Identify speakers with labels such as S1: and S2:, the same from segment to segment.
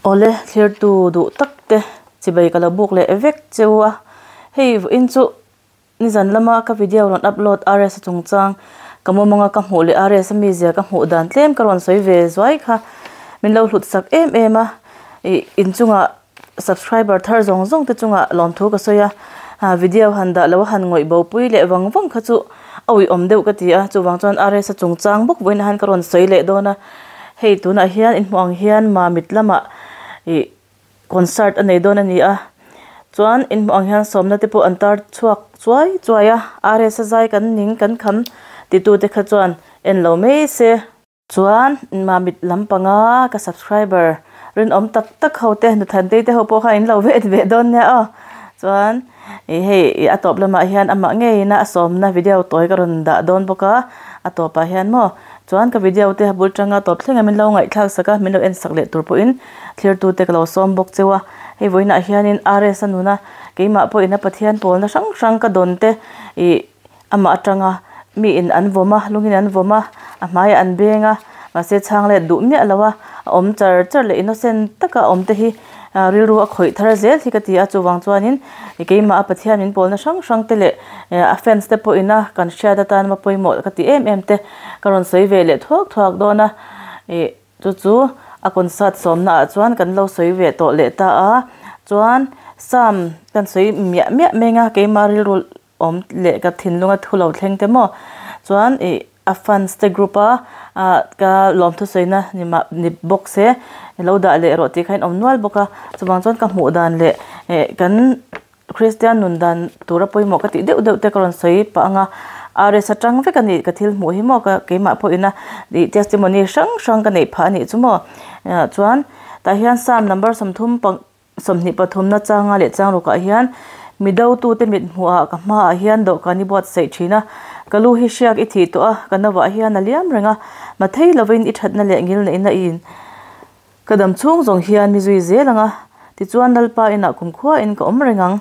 S1: Awle thlirtu duh tak te chibai ka lo buk leh vek cheu a, hei vawiin chu nizan lama ka video rawn upload RS a chungchang ka mawmanga ka hmuh leh RS a mizia ka hmuh dan tlem ka rawn sawi ve zuai kha min lo hlut sak em em a, ih inchungah subscriber thar zawng zawng te chungah lawmthu ka sawi a, video han dah lo a han ngawih bo pui leh vang vang kha chu a uiawm deuh ka ti a, chuvang chuan RS a chungchang bawk vawiin han ka rawn sawi leh dawn a. Hei tunah hian in hmuh ang hian Mamit lamah ih concert a nei dawn a ni a chuan in hmuh ang hian sawmna te pawh an tar chhuak chuai chuai a R S a zai kan ning kan kham titu te kha chuan en lo mai se. Chuan Mamit lampanga ka subscriber rinawm tak tak ho te Nuthantei te ho pawh kha in lo vet ve dawn nia aw chuan ih hei ih a tawp lamah hian amah ngeiin a sawmna video tawi ka rawn dah dawn bawk a a tawpah hian maw Chuan ka video te bul tanga tawp thleng a min lo ngaihthlak sak a, min lo en sak leh tur pawhin thlir te ka lo sawm bawk cheu a. Hei vawiinah hianin RS a nuna keimah pawhin a Pathian pawlna hrang hrang ka dawn te ih amah atanga mi in an vawm a, lungin an vawm a, a hmaiah an beng a, mahse chhang let duh miah lo a, a awm char char leh innocent taka a awm te hi rilru a khawih thar zel hi ka ti a, chuvang chuanin keimah a Pathian min pawlna hrang hrang te leh a fans te pawhin a kan hriat atan a pawimawh ka ti em em te. Ka rawn sawi ve leh thuak thuak dawn a, ih chu chu a concert sawmna ah chuan kan lo sawi ve tawh leh ta a, chuan Sam kan sawi miah miah meng a keimah rilru awm leh ka thinlunga thu lo thleng te maw chuan ih a fans te group a ah ka lawmthu sawina ni mah ni bawk se lo dah leh rawh tih kha in awm nual bawk a, chuvang chuan ka hmuh dan leh eh kan. Kristian nun dan tura pawimawh ka tih deuh deuh te ka rawn sawi pah ang a, RS atang vek a nih ka thil hmuh hi maw ka keimah pawhin a ih testimony hrang hrang ka neih phah a nih chu maw chuan tah hian Psalm number sawmthum pang sawmhnih pathumna changa leh chang rukah hian mi dotute mit hmuhah ka hmaah hian dawhkan i buatsaih thin a, ka lu hi hriak i thih tawh a, ka novah hian a liam reng a, mathei lovin i thatna leh ngilneihna i in. Ka dam chhung zawng hian mi zui zel ang a, tichuan Lalpa inah kumkhua in ka awm reng ang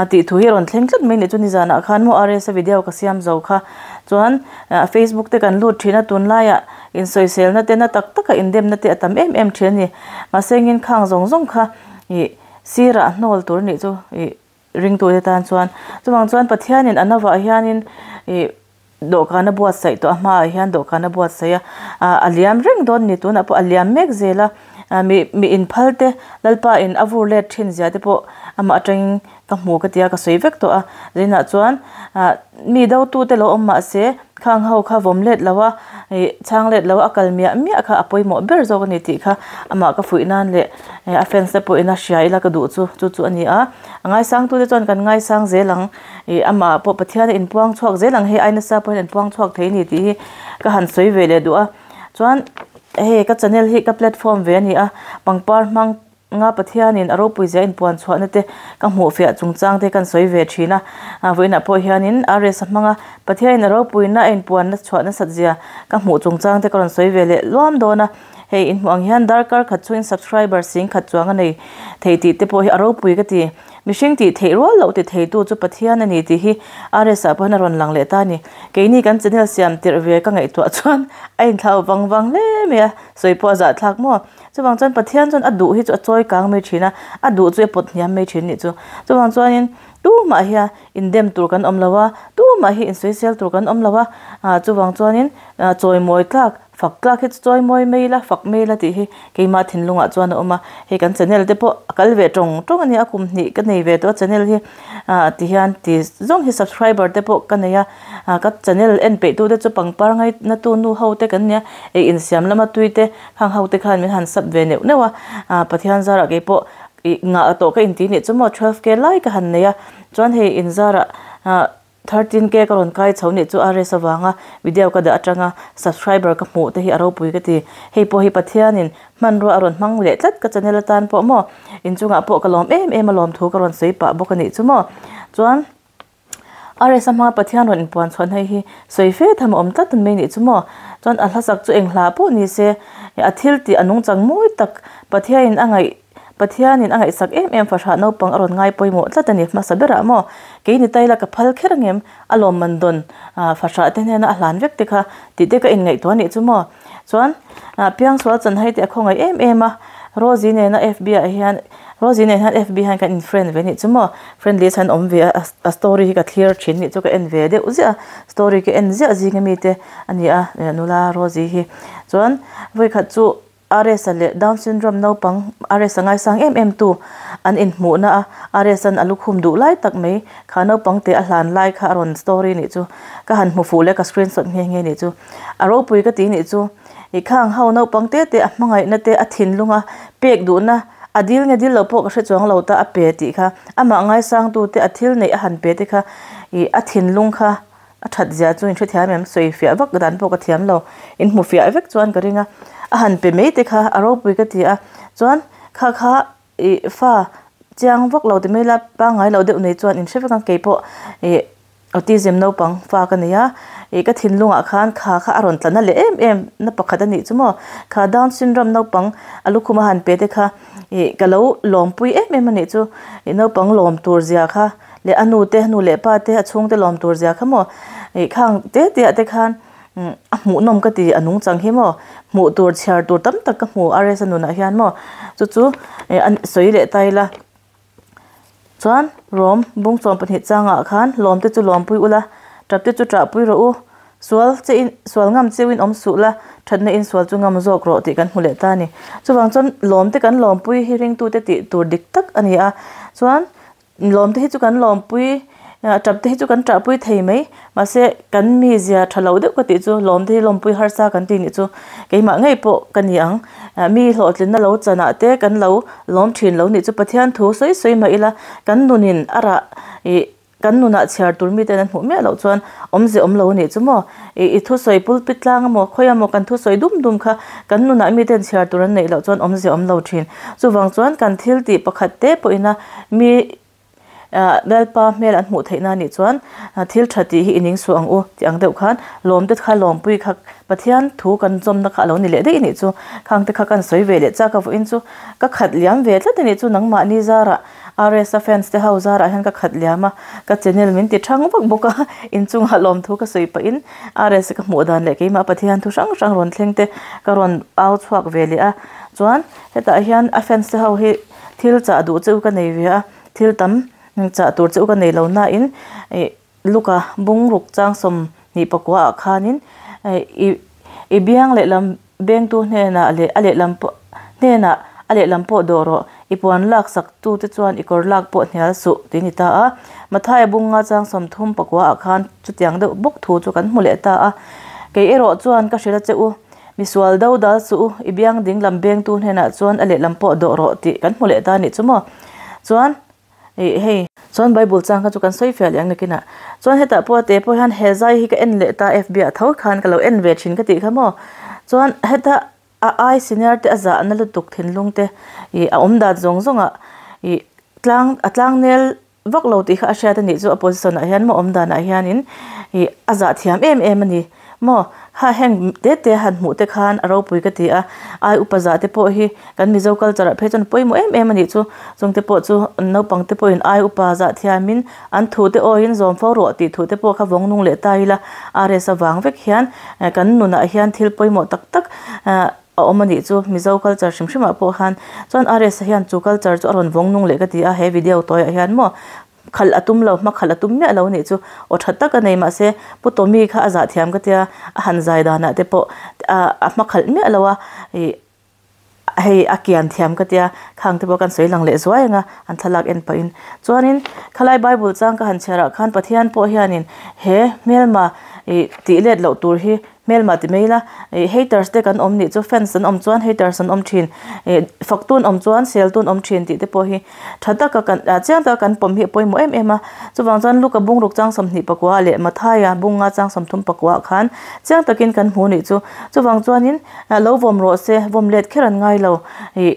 S1: tih thu hi a rawn thleng tlat mai nih chu nizanah khan maw RS a video ka siam zo kha chuan Facebook te kan lut thin a tunlaiah insawiselna te na tak taka indemna te a tam em em thin a ni. Mahse engin khang zawng zawng kha ih sirah hnawl tur nih chu ih ringtute tan chuan chuvang chuan Pathianin a navah hianin ih Dawhkan a buatsaih tawh a hmaah hian dawhkan a buatsaih a ah a liam reng dawn a ni tunah pawh a liam mek zel a ah mi mi inphal te Lalpa in a vur let thin zia te pawh amah atangin ka hmu ka tia ka sawi vek tawh a zinah chuan ah mi do tu te lo awm mahse khang ho kha vawm let lo a ih chhang let lo a a kal miah miah kha a pawimawh ber zawk a ni tih kha amah ka fuih nan leh a fans te pawhin a hria ila ka duh chu chu chu a ni a a ngaisang tu te chuan kan ngaisang zel ang. Ih amah pawh Pathian a inpuang chhuak zel ang hei aina sa pawhin an puang chhuak thei a ni tih hi ka han sawi ve leh duh a chuan hei ka channel hi ka platform ve a ni a pangpar hmang nga Pathianin a ropui zia inpuan chhuahna te ka hmuh fiah chungchang te kan sawi ve thin a ah vawiinah pawh hianin RS a hmang a Pathianin a ropuina a inpuan chhuah nasat zia ka hmuh chungchang te ka rawn sawi ve leh luam dawn a hei inhmuh ang hian darkar khat chungin subscriber sing khat chuang a nei thei tih te pawh hi a ropui ka ti. Mihring tih theih rual loh ti theitu chu Pathian a ni tih hi RS ah pawhin a rawn lang leh ta a ni. Keini kan channel siam tirh ve ka ngaihtuah chuan a inthlau vang vang hle mai a, sawi pawh a zahthlak maw? Chuvang chuan Pathian chuan a duh hi chu a chawi kang mai thin a, a duh chu a pawt hniam mai thin nih chu. Chuvang chuanin tumah hian indem tur kan awm lo a, tumah hi insawisel tur kan awm lo a, chuvang chuanin chawimawi tlak Fak tlak hi chu chawi mawi mai ila, fak mai ila tih hi keimah thinlungah chuan a awm a, hei kan channel te pawh a kal ve tawng tawng a nia, kum hnih ka nei ve tawh a channel hi ah ti hian ti zawng hi subscriber te pawh ka nei a, ah ka channel en peih tu te chu pangpar ngaina tu nu ho te kan nia, ei insiam lama tui te khang ho te khan min han sub ve neuh neuh a, ah Pathian zarah keipawh ih ngah tawh ka inti nih chu maw twelve k lai ka han nei a, chuan hei inzarah ah. Thirteen K ka rawn kai chho nih chu RS avanga video ka dah atanga subscriber ka hmuh te hi a ropui ka ti. Hei pawh hi Pathianin hmanrua a rawn hmang leh tlat ka channel atan pawh maw inchungah pawh ka lawm em em a lawm thu ka rawn sawi pah bawk a nih chu maw. Chuan RS a hmanga Pathian rawn inpuan chhuan hei hi sawi fe tham a awm tlat mai nih chu maw. Chuan a hlasak chu eng hla pawh ni se a thil tih a nungchang mawi tak Pathianin a ngaih Pathianin a ngaihsak em em fahrah naupang a rawn ngai pawimawh tlat a ni hmasa berah maw? Kei ni taila ka phal kher angem? A lawmman dawn fahrah te hnena a hlan vek te kha tih te ka inngaihtuah anih chu maw? Chuan Piangsual Chanhai te a khawngaih em em a, Rosie nena fb ah hian Rosie nen hian fb hian kan in friend ve nih chu maw friend list an awm ve a a story hi ka thlir thin nih chu ka en ve deuh ziah a story ka en ziah zing ami te a ni a nula Rosie hi chuan vawikhat chu RS-a leh Down syndrome naupang RS-a ngaisang em em tu an inhmuhna a RS-a'n a lukhum duh lai tak mai kha naupang te a hlan lai kha a rawn story nih chu ka han hmu fuh leh ka screenshot nghe nghe nih chu a ropui ka ti nih chu ih khang ho naupang te te a hmangaihna te a thinlunga pek duhna a dil nge dil lo pawh ka hre chuang lo ta a pe tih kha amah ngaisang tu te a thil neih a han pe te kha ih a thinlung kha A that zia chu in hrethiam em? Sawi fiah vak dan pawh ka thiam lo. In hmu fiah vek chuan ka ring a. A han pe mai te kha a ropui ka ti a. Chuan kha kha ih fa chiang vak lo ti mai la pangngai lo deuh nei chuan in hre vek ang keipawh ih autism naupang fa ka nei a. Ih ka thinlungah khan kha kha a rawn tla na leh em em na pakhat a nih chu maw. Kha down syndrome naupang a lukhum a han pe te kha ih ka lo lawmpui em em a nih chu. Ih naupang lawm tur zia kha. Leh a nu te, nu leh pa te, a chhungte lawm tur zia kha maw ih khang te te ah te khan a hmuhnawm ka ti a nungchang hi maw hmuh tur chhiar tur tam tak ka hmu RS a nunah hian maw chu chu ih a sawi leh ta ila chuan rawm bung sawm pahnih changah khan lawm te chu lawmpui ula tap te chu ṭahpui rawh u sual che in sual ngam cheu in awm suh la thatna in sual chu ngam zawk rawh tih kan hmu leh ta a ni chuvang chuan lawm te kan lawmpui hi ringtute tih tur dik tak a ni a chuan. Lawm te hi chu kan lawmpui, tap te hi chu kan ṭahpui thei mai. Mahse, kan mizia ṭha lo deuh ka tih chu lawm te hi lawmpui harsa kan tih nih chu keimah ngei pawh ka ni ang. Mi hlawhtlinna lo chanah te kan lo lawm ṭhin lo nih chu Pathian thu sawi sawi mah ila kan nunin a rah ih kan nunah chhiar tur miten an hmuh miah loh chuan awmze awm lo a nih chu maw. Ih i thusawi pulpit tlang emaw khawi emaw kan thusawi dum dum kha kan nunah miten chhiar tur an neih loh chuan awmze awm lo ṭhin. Chuvang chuan kan thil tih pakhat te pawhin a Mi Lalpa hmel an hmuh theihna anih chuan thil tha tih hi i ning suh ang u tih ang deuh khan lawmte kha lawmpui kha Pathian thu kan zawmna kha a lo ni leh daih anih chu. Khangte kha kan sawi ve leh chak a vawiin chu ka khat liam ve tlat anih chu nangmahni zarah RS-a fans te ho zarah hian ka khat liam a, ka channel min ti thang vak bawk a, inchungah lawmthu ka sawi pahin RS-a ka hmuh dan leh keimah Pathian thu hrang hrang rawn thleng te ka rawn au chhuak ve leh a. Chuan hetah hian a fans te ho hi Thil chah duh che u ka nei ve a, thil tam chah tur che u ka nei lo nain ih Luka bungruk chang sawmhnih pakua ah khanin ih i biang lehlam bengtu hnenah leh a lehlam pawh hnenah a lehlam pawh dawh rawh, i puan lak sak tu te chuan i kawr lak pawh hnial suh tih a ni ta a. Mathaia bunga chang 30 pakua ah khan chutiang deuh bawk thu chu kan hmu leh ta a. Kei erawh chuan ka hrilh a che u. Misual do dal suh u, i biang ding lam bengtu hnenah chuan a lehlam pawh dawh rawh tih kan hmu leh ta a nih chu maw? Chuan ih hei. Chuan Bible chang kha chu kan sawi fiah leh ang nakinah. Chuan hetah pawh a te pawh hian he zai hi ka en leh ta FB ah tho khan ka lo en ve thin ka tih kha maw? Chuan heta a ai senior te a zahna lutuk thinlung te ih a awm dan zawng zawng ah ih tlang a tlangnel Vak lo tih kha a hriat a nih chu a position ah hian maw awm dan ah hianin ih a zah thiam em em a ni maw ha heng te te han hmuh te khan a ropui ka ti a ai upa zah te pawh hi kan mizo culture ah phei chuan pawimawh em em a nih chu chung te pawh chu naupang te pawhin ai upa zah thiam in an thu te awiin zawm fo rawh tih thu te pawh kha vawng nung leh ta ila RS avang vek hian kan nunah hian thil pawimawh tak tak ah A awm a nih chu, Mizo culture hrim hrimah pawh khan chuan RS hian chu culture chu a rawn vawng nung leh ka ti a, he video tawiah hian maw khalh a tum lo, hma khalh a tum miah lo a nih chu, aw tha tak a nei mahse Pu Tommy kha a zah thiam ka tia, a han zai danah te pawh a hma khalh miah lo a, ih hei a kian thiam ka tia, khang te pawh kan sawi lang leh zuai ang a, an thlalak en pahin. Chuanin khalai Bible chang ka han chhiarah khan Pathian pawh hianin he hmelma ih tih let loh tur hi Hmelmah ti mai ila, ih haters te kan awm nih chu fans an awm chuan haters an awm thin, ih faktu an awm chuan seltu an awm thin tih te pawh hi tha taka kan ah chiang taka kan pawm hi a pawimawh em em a. Chuvang chuan Luka bungruk chang 24 leh Mathaia bunga chang 34 khan chiang takin kan hmu nih chu. Chuvang chuanin lo vawm rawh se, vawm let kher an ngai lo ih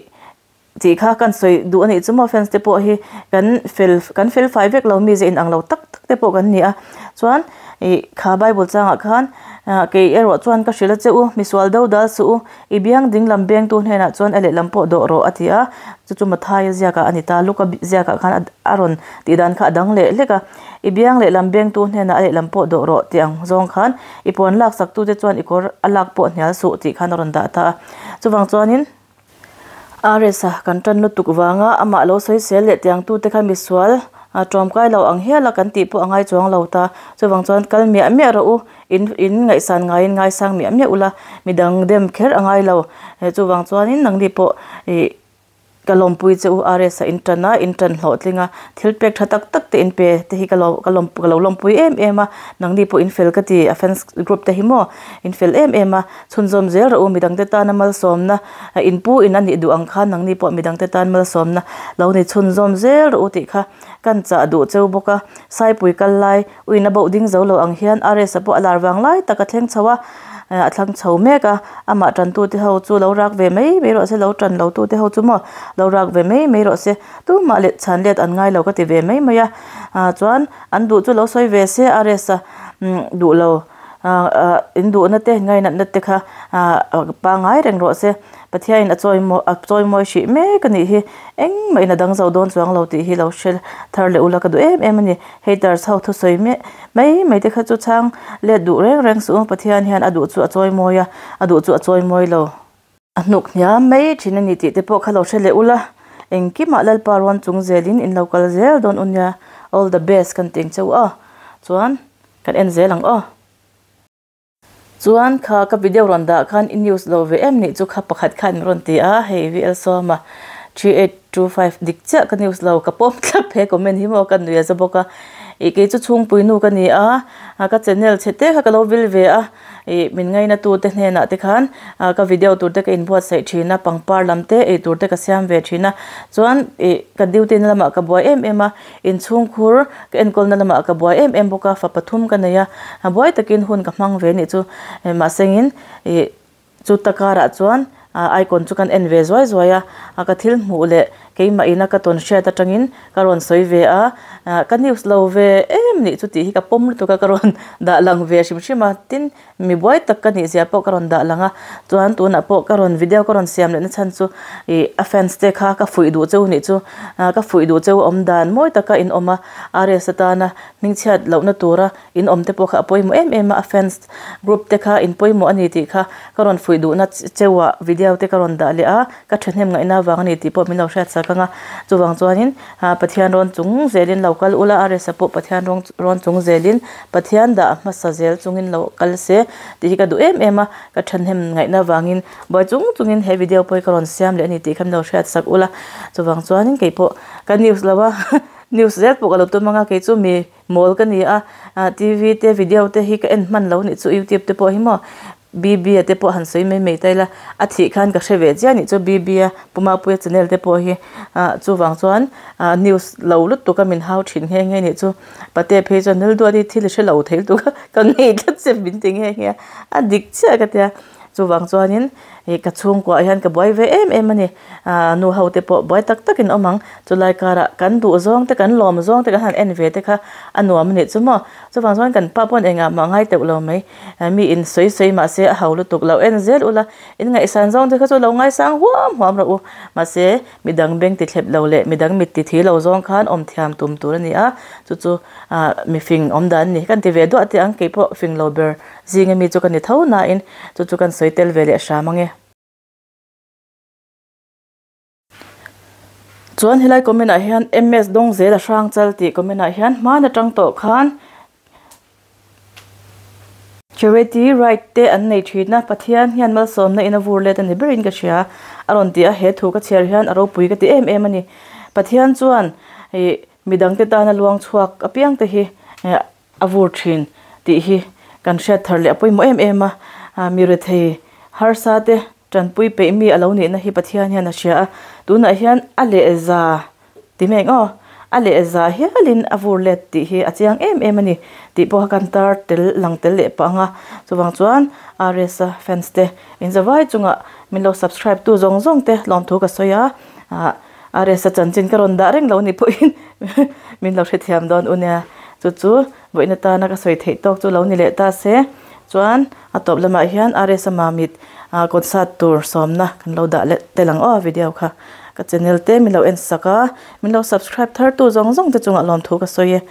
S1: Tih kha kan sawi duh a nih chu maw fans te pawh hi kan fel kan fel fai vek lo mi ze inang lo tak tak te pawh kan ni a chuan ih kha bible changah khan ah kei erawh chuan ka hrilh a che u misual do dal suh u i biang ding lam bengtu hnenah chuan a lehlam pawh dawh rawh a ti a chu chu Mathaia ziakah a ni ta Luka ziakah khan a rawn tih dan kha a dang leh hlek a i biang lehlam bengtu hnenah a lehlam pawh dawh rawh tih ang zawng khan i puan lak sak tute chuan i kawr a lak pawh hnial suh tih khan a rawn dah ta a chuvang chuanin. RS-a kan tan lutuk vanga amah lo sawisel leh tiang tute kha misual tawmkai lo ang hial a kan tih pawh a ngai chuang lo ta. Chuvang chuan kal miah miah rawh u, in in ngaihsan ngaiin ngaisang miah miah ula, midang dem kher a ngai lo. Chuvang chuanin nangni pawh ih Ka lawmpui che u RS-a in tan a, in tan hlawhtling a, thil pek tha tak tak te in pe te hi ka lo ka lawm ka lo lawmpui em em a, nangni pawh in fel ka ti a fans group te hi maw in fel em em a, chhunzawm zel rawh u midangte tana malsawmna in pu in a nih duh ang khan nangni pawh midangte tan malsawmna lo ni chhunzawm zel rawh u tih kha kan chah duh cheu bawk a, Saipui kal lai uina boh ding zo lo ang hian RS-a pawh a lar vang lai tak a thleng chho a. A thlang chho mek a, amah tantute ho chu lo rak ve mai mai rawh se, lo tan lo tute ho chu maw lo rak ve mai mai rawh se, tumah leh chhan let an ngai lo ka ti ve mai mai a, ah chuan an duh chu lo sawi ve se a rest a duh lo ah ah in duhna te ngainatna te kha ah pangai reng rawh se. Pathiain a chawimawi a chawimawi hrih mek a nih hi, engmah in a dang zo dawn chuang lo tih hi lo hre thar leh ula ka duh em em a ni. Haters ho thusawi mai mai mai te kha chu chhang let duh reng reng suh u, Pathian hian a duh chu a chawimawi a, a duh chu a chawimawi lo. A hnuk hniam mai thin a ni tih te pawh kha lo hre leh ula, engkimah Lalpa rawn chung zelin in lo kal zel dawn u nia, all the best kan tih ang cheu aw, chuan kan en zel ang aw. Chuan kha ka video rawn dah khan i news lo ve em nih chu kha pakhat khan min rawn ti a, hei VL Sawma 3825 dik chiah ka news lo ka pawm thlap he comment hi maw ka nui a za bawk a, ih kei chu chhungpui nu ka ni a, ka channel chhe te kha ka lo vil ve a, ih min ngaina tu te hnenah te khan ka video tur te ka inbuatsaih thin a, pangpar lam te ei tur te ka siam ve thin a, chuan ih ka duty na lamah ka buai em em a. Inchhungkhur ka enkawlna lamah ka buai em em bawk a, fa pathum ka nei a, buai takin hun ka hmang ve nih chu. Mahsengin ih chu ta karah chuan icon chu kan en ve zuai zuai a, ka thil hmuh leh keimah ina ka tawn hriat atangin ka rawn sawi ve a, ka news lo ve em nih chu tih hi ka pawm lutuk a ka rawn dah lang ve hrim hrim a, tin Mi buai tak ka nih zia pawh ka rawn dah lang a, chuan tunah pawh ka rawn video ka rawn siam lehna chhan chu ih a fans te kha ka fuih duh cheu nih chu ka fuih duh cheu awm dan mawi taka in awm a, RS atana hmingchhiat lohna tura in awm te pawh kha a pawimawh em em a, a fans group te kha in pawimawh a ni tih kha ka rawn fuih duhna cheu ah video te ka rawn dah leh a, ka thahnem ngaihna avang a ni tih pawh min lo hriat sak ang a, chuvang chuanin Pathian rawn chung zelin lo kal ula, RS a pawh Pathian rawn chung zelin Pathian dah hmasa zel chungin lo kal se tih hi ka duh em em a, ka thahnem ngaihna avangin buai chung chungin he video pawh hi ka rawn siam leh a ni tih kha min lo hriat sak ula, chuvang chuanin kei pawh ka news lo a, news zel pawh ka lo tum ang a, kei chu mi mawl ka ni a, TV te video te hi ka en hman lo nih chu youtube te pawh hi maw. BB a te pawh han sawi mai mai ta ila, a thih khan ka hre ve chiah nih chu BB a Pu Mapuia channel te pawh hi ah chuvang chuan ah news lo lutuk a min hau thin nghe nghe nih chu Pate phei chuan Nalduat hi thil i hre lo thei lutuk a ka ngei tlat che min ti nghe nghe a, a dik chiah ka tia chuvang chuanin ih ka chhungkuah hian ka buai ve em em a ni ah nu ho te pawh buai tak takin awm ang chulai karah kan duh zawng te kan lawm zawng te kan han en ve te kha a nuam a nih chu maw chuvang chuan kan pa pawn engah mah ngai teuh lo mai. Mi in sawi sawi mahse a ho lutuk lo en zel ula, in ngaihsan zawng te kha chu lo ngaisang huam huam rawh u. Mahse midang beng ti thlep lo leh midang mit ti thi lo zawng khan awm thiam tum tur a ni a, chu chu ah mi fing awm dan a ni. Kan ti ve duah teh ang, keipawh fing lo ber zinga mi chu ka ni tho nain chu chu kan sawi tel ve leh hram ang e. Chuan helai comment ah hian MS dawng zel a hrang chal tih comment ah hian hman atang tawh khan charity right te an nei thin a, Pathian hian malsawmna in a vur let a ni berin ka hria a rawn ti a, he thu ka chhiar hian a ropui ka ti em em a ni. Pathian chuan ih midangte tana luang chhuak apiang te hi a vur thin tih hi kan hriat thar leh a pawimawh em em a, mi rethei harsa te tanpui peih mi a lo nihna hi Pathian hian a hria a, tunah hian a lehza ti mai ang aw, a lehza hialin a vur let tih hi a chiang em em a ni tih pawh kha kan tar tel lang tel leh pah ang a, chuvang chuan RS-a fans te inzavai chungah min lo subscribe tu zawng zawng te lawmthu ka sawi a, ah. A resa chanchin ka rawn dah reng lo ni pawhin min lo hrethiam dawn u nia. Chu chu vawiin atana ka sawi theih tawk chu lo ni leh ta se. Chuan a tawp lamah hian RS-a mamit concert tur sawmna kan lo dah leh tel ang aw video kha. Ka channel te min lo en sak a, min lo subscribe thar tu zawng zawng te chungah lawmthu ka sawi e.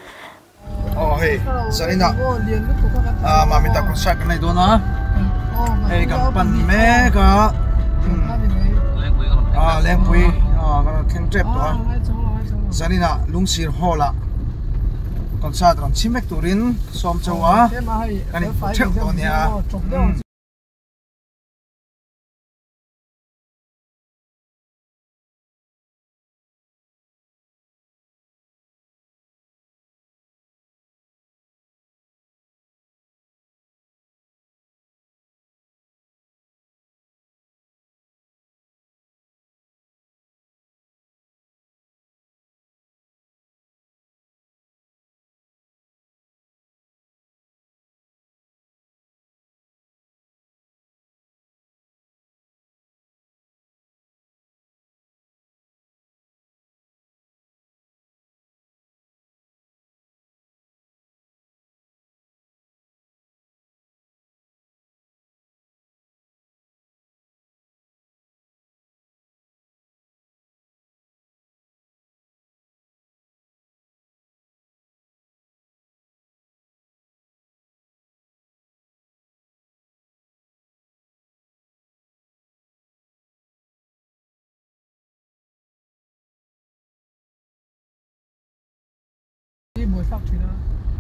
S2: Aw hei zanin ah mamit ah concert kan nei dawn a hei kan pan mek a. A Lengpui kan rawn thleng tep tawh a, zanin ah Lungsir Hall ah concert rawn chhim vek turin sawm chauh a kan inhmu theuh tawh a nia.
S3: Hi buaithlak thin a.